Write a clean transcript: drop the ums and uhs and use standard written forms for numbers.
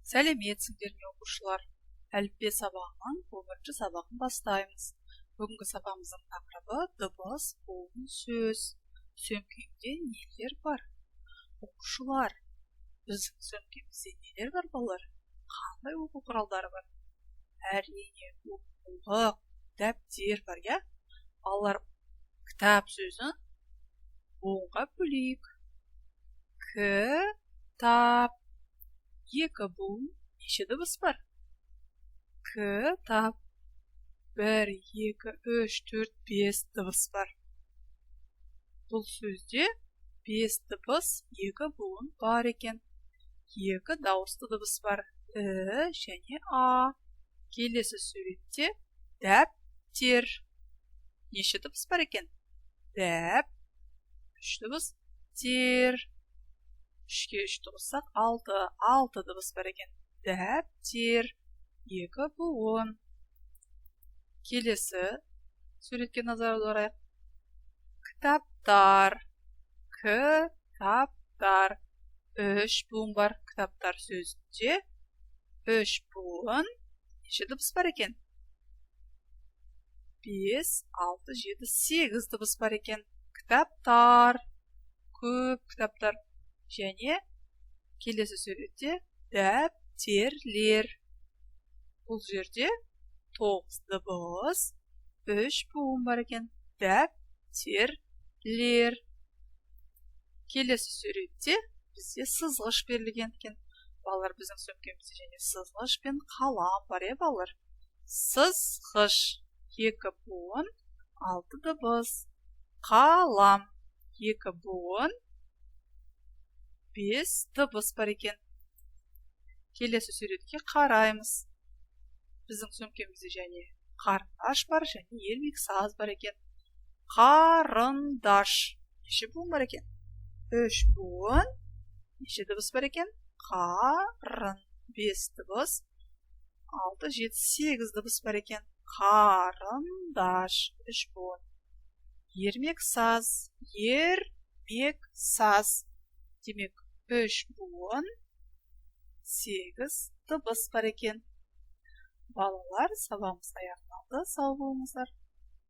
Сәлеметсіңдер ме, оқушылар! Әліппе сабағының 11-ші сабағын бастаймыз. Бүгінгі сабағымыздың тақырыбы: дыбыс, буын, сөз. Сөмкемде нелер бар? Оқушылар, біздің сөмкемізде нелер бар, балалар? Қандай оқу құралдары бар? Әрине, оқулық, дәптер бар, иә. Балалар, кітап сөзін буынға бөлейік. Кітап. Екі буын, неше дыбыс бар? Кітап. Бір, екі, үш, төрт, бес дыбыс бар. Бұл сөзде бес дыбыс, екі буын бар екен. Екі дауысты дыбыс бар: і және а. Келесі суретте дәптер. Неше дыбыс бар екен? Дәп, үш дыбыс, тер. Үшке үшті қоссақ, алты. Алты дыбыс бар екен. Дәптер, екі буын. Келесі суретке назар аударайық. Кітаптар. Кітаптар. Үш буын бар кітаптар сөзінде. Үш буын, неше дыбыс бар екен? Бес, алты, жеті, сегіз дыбыс бар екен. Кітаптар, көп кітаптар. Және келесі суретте дәптерлер. Бұл жерде тоғыз дыбыс, үш буын бар екен. Дәптерлер. Келесі суретте бізде сызғыш берілген екен. Балалар, біздің сөмкемізде және сызғыш пен қалам бар, иә, балалар? Сызғыш, екі буын, алты дыбыс. Қалам, екі буын, бес дыбыс бар екен. Келесі суретке қараймыз. Біздің сөмкемізде және қарындаш бар, және ермексаз бар екен. Қарындаш. Неше буын бар екен? Үш буын. Неше дыбыс бар екен? Қарын. Бес дыбыс, алты, жеті, сегіз дыбыс бар екен. Қарындаш, үш буын. Ермексаз. Ермексаз. Демек, үш буын, сегіз дыбыс бар екен. Балалар, сабағымыз аяқталды. Сау болыңыздар.